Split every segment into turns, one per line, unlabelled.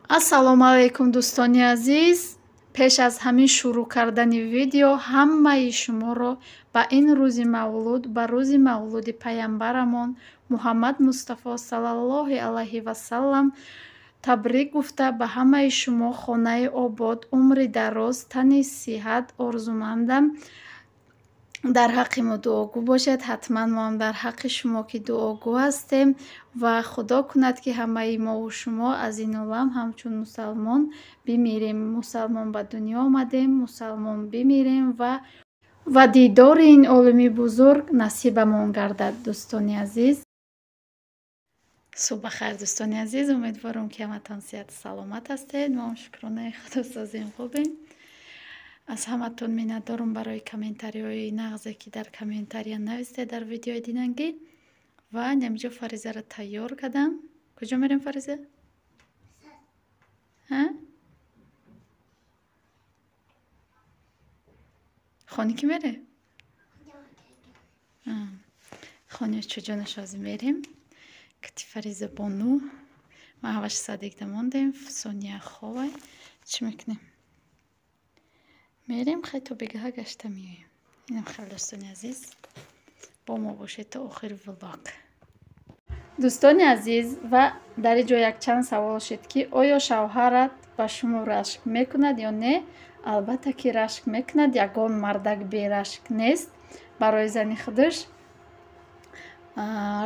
Ассалому алайкум, дӯстони азиз. Пеш аз ҳамин шурӯъ кардани видео ҳамаи шуморо ба ин рӯзи мавлуд, ба рӯзи мавлуди пайғамбарамон Муҳаммад Мустафо саллаллоҳи алайҳи васаллам табрик гуфта, ба ҳамаи шумо хонаи обод, умри дароз, тани сиҳат орзумандам. Дар ҳаққи мо дуогӯ бошед, ҳатман мо ҳам дар ҳаққи шумо ки дуогӯ ҳастем ва худо кунад ки ҳамаи мову шумо аз ин олам ҳамчун мусалмон бимирем. Мусалмон ба дунё омадем, мусалмон бимирем ва дидори ин олами бузург насибамон гардад, дӯстони азиз. Субҳ бахайр, дӯстони азиз. Умедворам ки ҳаматон сиҳату саломат ҳастед. Мо ҳам шукронаи худо созем, хубем. Аз ҳаматон миннатдорам барои комментариҳои нағзе ки дар комментария навистед дар видеои динангӣ. Ва инамиҷо Фаризаро тайёр кардам. Куҷо мерем, Фариза? Хони ки мере? Хони чуҷонашози мерем. Кати Фариза бону. Ма ҳаваш садикда мондем. Сония ховай. Чӣ мекунем? Мерем, хай то бегаҳа гашта меоем. Инам хеле, дӯстони азиз, бо мо бошед то охири влог. Дӯстони азиз, ва дар ин ҷо якчанд савол шуд ки оё шавҳарат ба шумо рашк мекунад ё не? Албатта ки рашк мекунад, ягон мардак берашк нест барои зани худаш.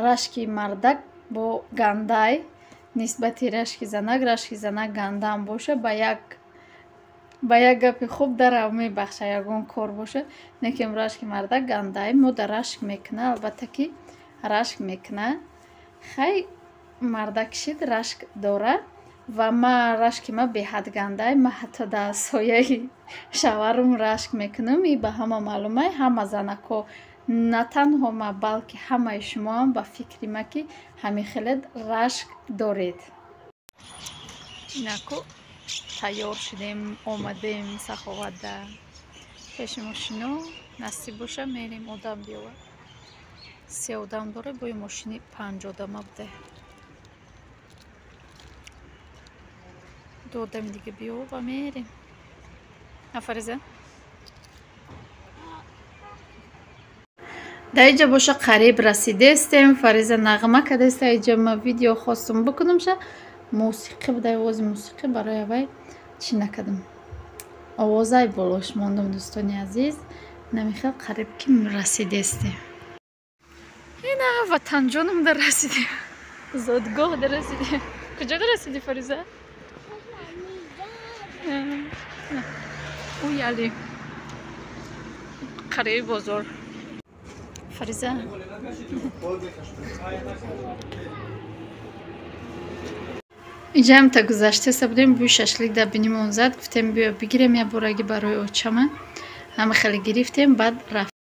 Рашки мардак бо гандай нисбати рашки занак, рашки занак гандаам боша, ба як гапи хуб дарав мебахша, ягон кор боша. Лекин рашки мардак гандай, мода рашк мекуна, албатта ки рашк мекуна. Хай мардак шид рашк дора ва ма рашки ма беҳад гандай, ма ҳатто дар сояи шаварум рашк мекунам. И ба ҳама маълумай, ҳама занако, на танҳо ма, балки ҳамаи шумоам ба фикри ма ки ҳамин хеле рашк доред. Инаку тайёр шудем, омадем саховатда пеши мошино. Насиб боша мерем, одам биёвад. Се одам дора, бои мошини 5 одама буде. Ду одами дига биёва мерем. А Фариза? Дар инҷа боша қариб расидестем. Фариза нағма кардеста. Инҷа ма видео хостум бикунамша. Мусиқӣ буда, овози мусиқӣ барои авай чӣ накардам. Овозай болош мондам, дӯстони азиз. Намехел қариб ки расидестем. Ина ватанҷоном дар расидем. Зодгоҳ дар расидем. Куҷо дар расидӣ, Фариза? Уяли. Қариби бозор. Фариза. Инҷа ҳамта гузаштеста будем, бӯи шашлик дар бинимон зад, гуфтем биё бигирем як бораги барои очама. Ҳама хеле гирифтем, баъд рафт.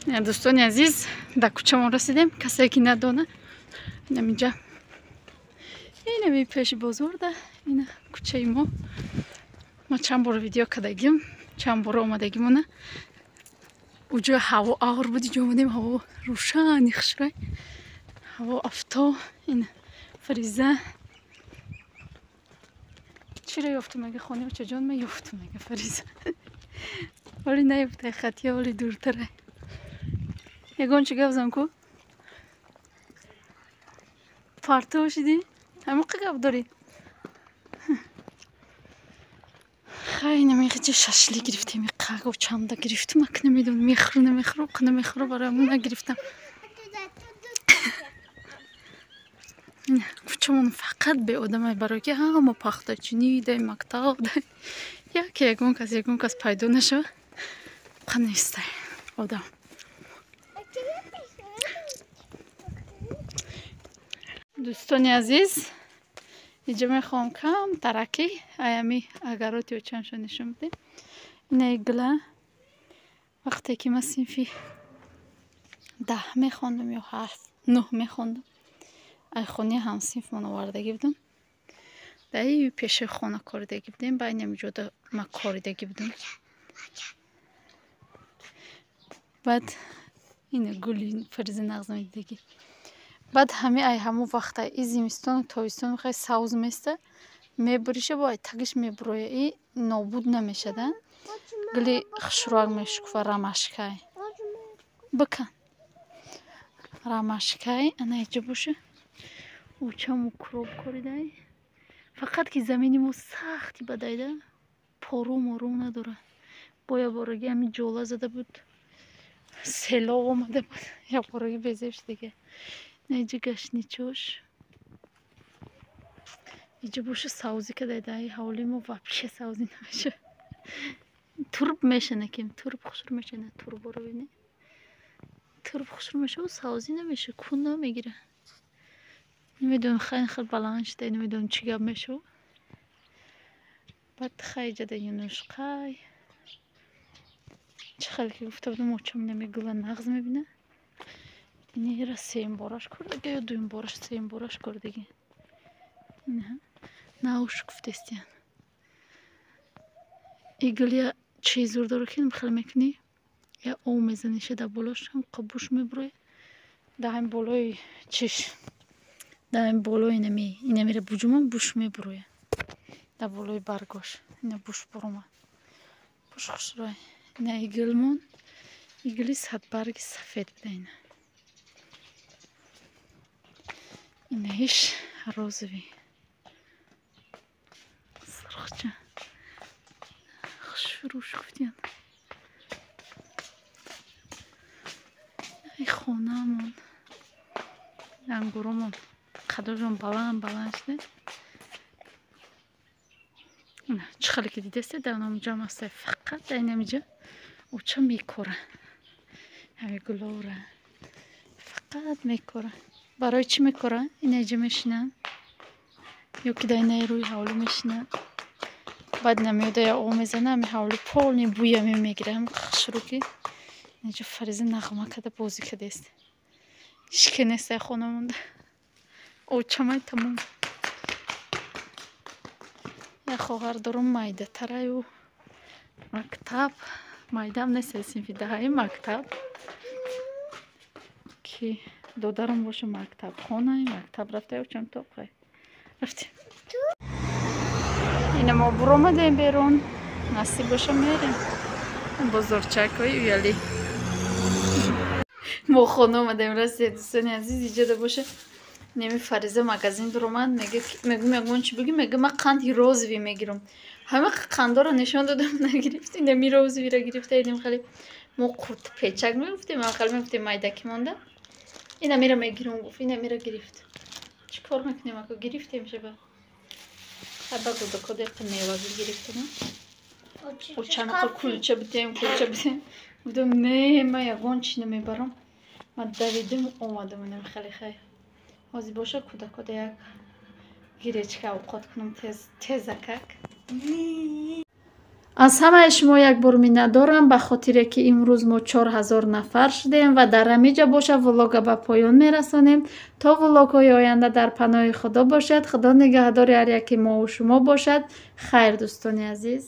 Дӯстони азиз, дар кӯчамон расидем, касе ки надона. Инаминҷа. Инами пеши бозорда, ина кӯчаи мо. Ма чанд бор видео кардагим, чанд бор омадагимона. Уҷо ҳаво авр буд, иҷо омадем, ҳаво рӯшани хушрай. Ҳаво афто, ина Фариза. Чиро ёфтум мега хони очаҷон, ма ёфтум мега Фариза. Вале наёфтай хатия, вале дуртарай. Ягон чи гап зан ку? Партов шидӣ? Ҳамоқа гап дорӣ? Хай намехӯ шашлик гирифтем, қаго чанда гирифтум, ак намедонам, мехӯру намехӯру, қ намехӯру, барои ҳамон нагирифтам. Кӯчамон фақат беодамай, барои ки ҳама пахтачинӣ дай мактаб дай. Яке ягон кас пайдо нашава, қа нестай одам. Дӯстони азиз, инҷо мехоҳам кам тараки аями агароти очамшо нишон бидем. Инаи гула вақте ки ма синфи 10 мехондам ё 8, 9 мехондам, ай хонаи ҳамсинфмон овардагӣ будам. Дар ин пеши хона коридагӣ будем, ба инами ҷода ма коридагӣ будам. Баъд ина гули Фариза нағз медидагӣ. Баъд ҳами ай ҳамон вақта и зимистону тобистон хеле савз места. Мебуриша бо тагиш мебуроя и нобуд намешада. Гули хушрӯак мешукуфа ромашкай. Бикан. Ромашкай ана иҷо боша. Учам укроп коридай. Фақат ки замини мо сахти бадайда. Пору мору надора. Бо якбораги ҳамин ҷола зада буд. Селоб омада буд. Якбораги безеб шудага. Иҷа гашничош. Иҷа боша савзӣ кадайда. Ҳавлии мо вообще савзӣ намеша. Турб мешана кем турб хушрӯ мешана турборо бинед. Турб хушрӯ мешаву савзӣ намеша, кун намегира. Намедонам хеле хел баланд шуда, намедонам чӣ гап мешавад. Баъд хай иҷада юнушқай. Чӣ хеле ки гуфта будам, очам инами гула нағз мебина. Инера сеюмбораш кордага ё дуюмбораш сеюмбораш кордага. Нав шукуфтестиян. И гул чиз зур дора ки хеле мекунӣ, я об мезаниша дар болош, ҳам қабуш мебуроя. Дар ҳамин болои чиш, дар ҳамин болои инамира буҷумон буш мебуроя. Дар болои баргош ина буш буромад. Буш хушрӯй. Ина и гулмон, и гули садбарги сафед буда ина. Инаиш розовый. Сурхча. Хушрӯ шукуфтиян. И хонаамон, ангуромон қадошон баланд баланд шуда. Чӣ хеле ки дидесте, дар номҷа мастай фақат дар инамиҷа оча мекора. Ҳами гуловра фақат мекора. Барои чӣ мекора? Инаиҷа мешинанд ё ки дар инаи рӯи ҳавлӣ мешинанд. Баъд ина меода я об мезана, ҳами ҳавлӣ полный бӯя мегира, ҳами хушрӯ ки инаҷа Фариза нағма карда бозӣ кардааст. Ҳеҷ ке нестай хона монда. Очамай тамом. Як хоҳар дорам майдатараю мактаб. Майдаам нест, синфи даҳаи мактаб. Ки додарам боша мактабхона, мактаб рафта очам тоқай. Рафтем. Ина мо буромадем берун. Насиб боша мерем. Бозорчакҳои уяли. Мо хона омадем, расте дӯстони азиз, иҷода боша. Неми Фариза магазин дуромад, мегӯм ягон чӣ бигӣ, мега ман қанди розовый мегирам. Ҳама қандоро нишон додам, нагирифт. Инами розовыйро гирифта идем хеле. Мо қурт печак мегуфтем, хеле мегуфтем майдаки монда. Инамиро мегирам гуфт, инамиро гирифт. Чӣ кор мекунем ако гирифтем шаба. Хаба гудакода яқа мевагӣ гирифтам. Очанақа кулча битем, кулча битем. Гуфтам не, ман ягон чӣ намебарам. Ман давидим омадам инам хеле хай. Ҳозир боша кӯдакода як гиречка овқот кунам тез тезакак. Аз ҳамаи шумо як бор миннатдорам ба хотире ки имрӯз мо 4000 нафар шудем ва дар ҳамиҷа боша влога ба поён мерасонем. То влогҳои оянда дар паноҳи Худо бошад. Худо нигаҳдори ҳар яки мову шумо бошад. Хайр дӯстони азиз.